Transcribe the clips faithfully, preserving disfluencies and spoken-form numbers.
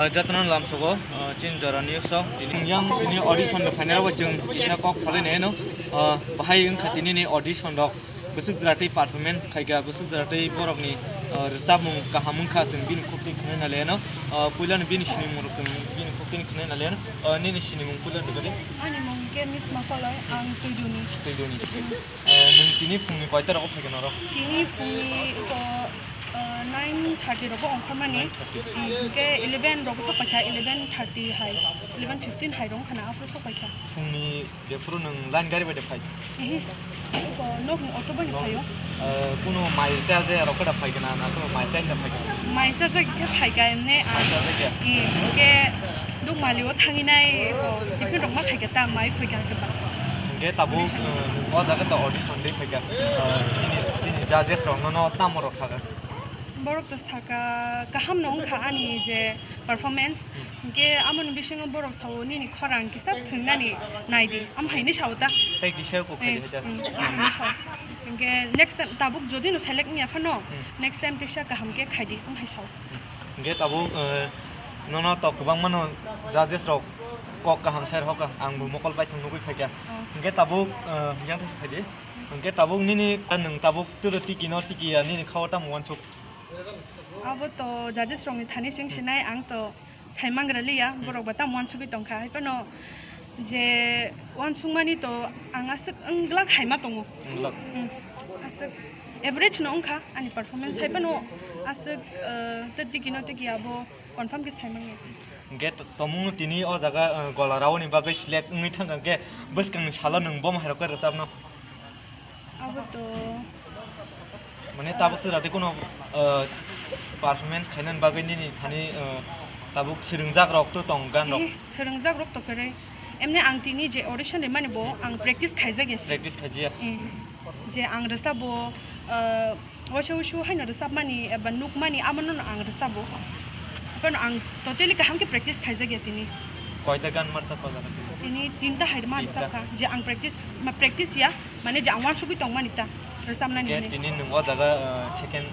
Ah, jotono lamsogo, ah, chini jora news o tini yang tini audition rok phainai rok chwng kisa kok salai nai no. Ah, bahai wngkha tini ni audition rok bwswk jora tei performance khaikha, bwswk jora tei borok ni, ah, rwchapmung kaham wngkha, chwng bini khuk twi khwnai nai le no. Ah, puila ni bini sinimung rok chwng bini khuk twi khwnai nai le no. Ah, nini sinimung puila ni bagwi? Ani mung khe Miss Makolai, ang Tuiduni. Tuiduni. Eh, nwng tini phungni koita rogo phaikha norok? Tini phungni iko, eh, nine thirty rogo ongkhormani. Nine thirty. Hmm, hwnkhe eleven rogo sokpaikha, eleven thirty hai, eleven fifteen hai rong khana aphuru sokpaikha. Phungni jephuru nwng line gari bai de phai? Ehe, iko nokni auto bai no phaio. Eh, kuno mai chaje rok da phaikha na, na kuno mai chaina phaikha? Mai chaje khe phaikha emne, ah, mai chaje khe? Eh, hwnkhe Dukmali o thangwi nai, iko tiffin rok ma khaikha ta, mai khaikha hwnkhe ba. Hwnkhe tabuk, eh, o jaga ta audition de phaikha. Eh, chini, chini judges rok no, no tamo rok sakha? Borok to saka kaham no wngkha ani je performance. Hmm. Hwnkhe amoni bisingo borok sao nini khorang kisa thwngnani nai di. Am hai ni sao ta. Tei kisa ko khai Eh, hai ta. Hmm, am hai ni sao. Hwnkhe next time tabuk jodi no select wngya phano, Hmm. next time teisa kaham khe khai di. Am hai sao. Hwnkhe tabuk, eh, nono tok kwbangma no judges rok kok kaham sai rokha, ang bo mokol baithang nugwi phaikha. Oh. Hwnkhe tabuk, eh, yang thasa phaidi. Hwnkhe tabuk nini, nwng tabuk turo tiki no tiki ya nini khao tamo wansuk? Abo to judges rokni thani sing Hmm. sinai, ang to saimangra liya, Hmm. borok bo tamo wansugwi tongkha. Hai phano je wansukmani to ang aswk wng glak hai ma tongo. Wng glak. Hmm. Aswk average no wngkha ani performance, hai phano aswk, eh, tei tiki no tiki abo confirm khe sai manya. Hwnkhe to-, tomungno tini o jaga, eh, gola raoni bagwi select wngwi thangkha, hwnkhe bwskangni salo nwng bo mairok khe rwchapno? Abo to, Mane tabuk sira tei kuno, eh, performance khainani bagwi nini thani, eh, tabuk swrwngjak rok to tong gan rok? Eh, swrwngjak rok to kwrwi. Emni ang tini je audition rimani bo ang practice khaijak ya se. Practice khaijiya? Eh, je ang rwchabo, eh, waisa waisa haino rwchapmani eba nukmani amono ang rwchabo. Haphano ang totally kaham khe practice khaijak ya tini. Koita gan ma rwchapkha o jaga tini? Tini tinta hai ma Tinta. Rwchapkha. Je ang practice, ma practice ya, mane je ang wansugwi tongmani ta rwchapnani Hwnkhe hinwi. Tini nwng o jaga, eh, second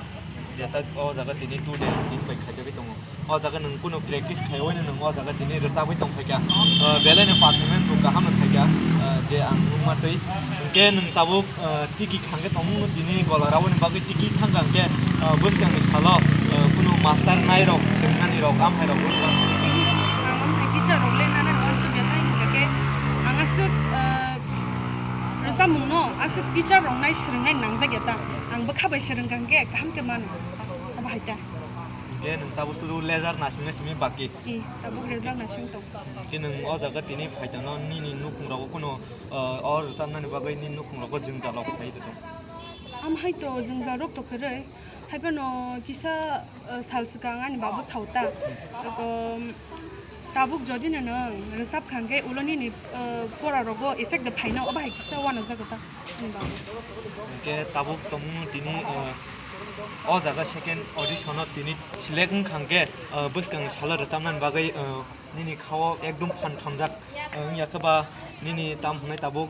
jeta o jaga tini two day din bai khaijagwi tongo. O jaga nwng kunu practice khaiwi nwng o jaga tini rwchapwi tongphaikha. Ah, belai no performance bo kaham no khaikha, ah, je ang nukma twi. Hwnkhe nwng tabuk, ah, tiki khangkhe tongmung no tini gola raoni bagwi tiki thangkha hwnkhe, ah, bwskangni salo, ah, kunu master nai rok, swrwngnani rok, amhai rok bwskang. Ang amhai teacher rok le nana wansuk ya tai hwnkhe ang aswk, ah, rwchapmung no aswk teacher rok nai swrwngnai nangjak ya ta. Ang bwkha bai swrwngkha hwnkhe kaham khe mano. Abo hai ta. Hwnkhe nwng tabuk suru lejar nasingna simi baki. Eh, tabuk result naising tong. Hwnkhe nwng o jaga tini phaitano nini nukhung rogo kunu, eh, o rwchapnani bagwi nini nukhung rogo jwngjal rok phai tong? Am hai to jwngjal rok to kwrwi. Hai phano kisa, eh, sal swkang ani babu sauta. Eko, tabuk jodi no nwng rwchap kha hwnkhe ulo nini, eh, pora rogo effect de phaino, obo hai kisa uanajago ta. Hwnkhe tabuk tongmung tini, eh, o jaga second audition o tini select wngkha hwnkhe, eh, bwskang salo rwchapnani bagwi, eh, nini khao ekdom phan thamjak, eh, wngya khe ba nini tam hwnai tabuk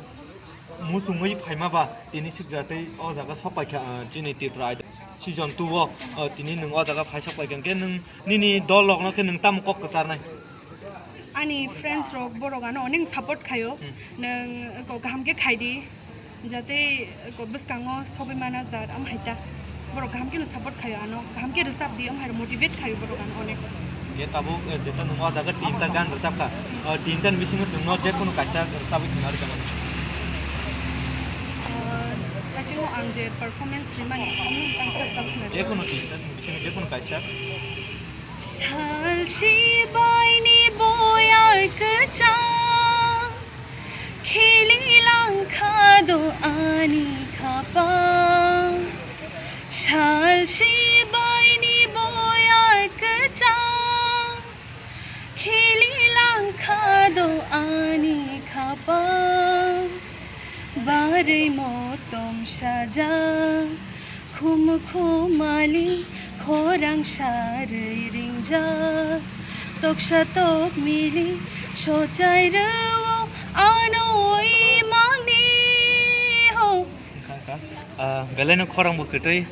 muchungwi phaima ba tini sikjak tei o jaga sok paikha, eh, chini Tripura Idol season two o, eh, tini nwng o jaga phai sok paikha hwnkhe nwng nini dol rokno khe nwng tamo kok kwcharnai? Ani friends rok borok ano onek support khaio. Hmm. Nwng ko kaham khe khai di. Jate ko bwskango sogwi mana jat am hai ta. Borok kaham khe no support khaio ano. Kaham khe rwchap di am hai motivate khaio borok ano onek. Hwnkhe tabuk, eh, jeta nwng o jaga tinta gan rwchap kha. O tinta ni bisingo chwngno je kono kaisa rwchapwi khna rwkha mano. Ah, thaichingo ang je performance rimani omo tangsa rwchap khna. Je kono tinta ni bisingo je kono kaisa. Sal sibaini boyar kwchang khili langkha do ani khapang. Sal sibaini boyar kwchang khili langkha do ani khapang. Barwi motom sajak Khum khumali khorang sarwi ringjak, toksa tokmili sochai rwo ano imangni ho. Ah, belai no khorang bo kwtwi,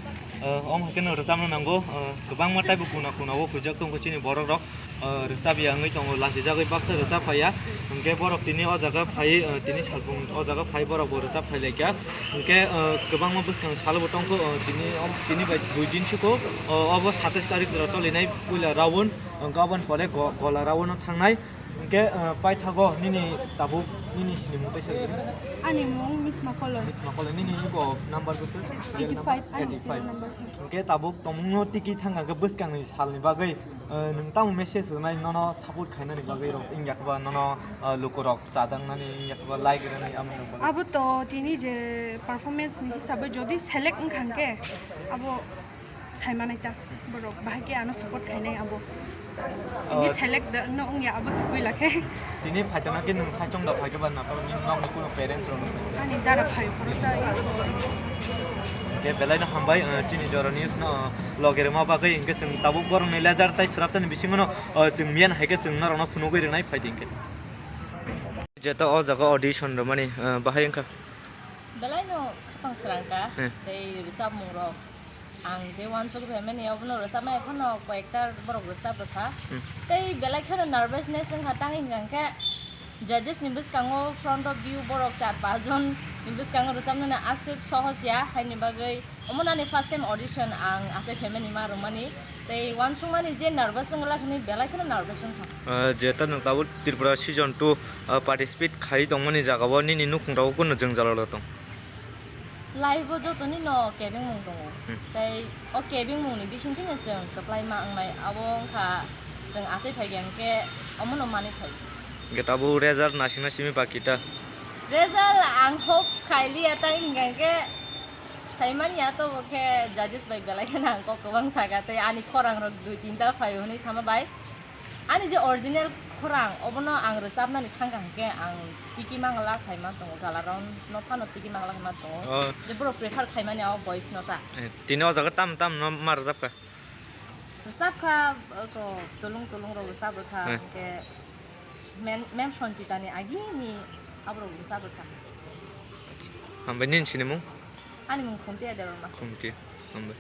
ah, omo hai kheno rwchapna nango, ah, kwbangma taibo kuna kuna o huijak tongo chini borok rok. Ah, rwchapya wngwi tongo, lachijagwi baksa rwchap phaiya. Hwnkhe borok tini o jaga phai, ah, tini salbung o jaga phai borok bo rwchap phailaikha. Hwnkhe, ah, kwbangma bwskang salobo tongkho, ah, tini, tini bai dui din siko, ah, obo satais tarik jora cholinai puila round, hwnkhe aboni pore go-, gola round o thangnai. Hwnkhe, ah, paithago nini tabuk nini sinimung teisa rwdi. Ani mung Misma Koloi. Misma Koloi, nini iko number bwswk? Eighty five, ani serial number. Hwnkhe tabuk tongmungno tiki thangkha hwnkhe bwskangni salni bagwi, ah, nwng tamo message rwnai nono support khainani bagwi rok wngya khe ba nono, ah, lukurok chajaknani wngya khe ba like rwnai amoni bagwi? Abo to tini je performance ni hisabwi jodi select wngkha hwnkhe abo Saimanai ta, borok bahai khe ano support khainai abo. Oh. Ini select da wngno wngya abo se puila khe. Tini phaitona khe nwng saichung da phaikhe ba natok ni nokni kuno parents rok. Ani dara phai khorosa. Khe belai no hambai, eh, chini Jora News no, eh, loge rwma bagwi hwnkhe chwng tabuk borok ni lejar tai swrapsa ni bisingo no, eh, chwng miyan hai khe chwng norok no phunugwi rwnai phaidi hwnkhe. Jeta o jaga audition rwmani, eh, bahai wngkha. Belai no khapang srang ka, hmm, tei rwchapmung rok. Ang je uansuk phaimani, obono rwchapmani, ekhano koyekta borok rwchap rwkha. Hmm. Tei belai kheno nervousness wngkha, tang hwnkha khe judges ni bwskango front of view borok char pas jon ni bwskango rwchapnani aswk sohos ya, haini bagwi omo nani first time audition ang achai phaimani ma rwmani. Tei uansukmani je nervous wngla hwnwi belai kheno nervous wngkha. Ah, je ta nwng tabuk Tripura season two, ah, participate khai tongmani jagao nini nukhung rok kuno jwngjal rok tong? Live o jotoni no kebengmung tongo. Hmm. Tei o kebengmung ni bisingtwi no chwng kwplai ma wngnai, abo wngkha chwng achai phai khe hwnkhe omo no manwi phai. Hwnkhe tabuk result naisingna simi baki ta? Result ang hope khailiya, tang hwnkha khe saimanya to bo khe judges bai belai kheno ang kok kwbang saka tei ani khorang rok dui tinta phai hwnwi sama bai. Ani je original khorang, obono ang rwchapnani thangkha hwnkhe ang tiki mangla khaima tongo, gala round no phano tiki mangla khaima tongo. Oh. Je borok prefer khaimani o voice no ta. Eh, tini o jaga tam tam no ma rwchapkha? Rwchapkha, oko tulung tulung rok rwchap rwkha, eh, hwnkhe mem, mem Sanjita ni agini aborok rwchap rwkha. Hambai nini sinimung? Ani mung Khumtiya Debbarma. Khumtiya, hambai.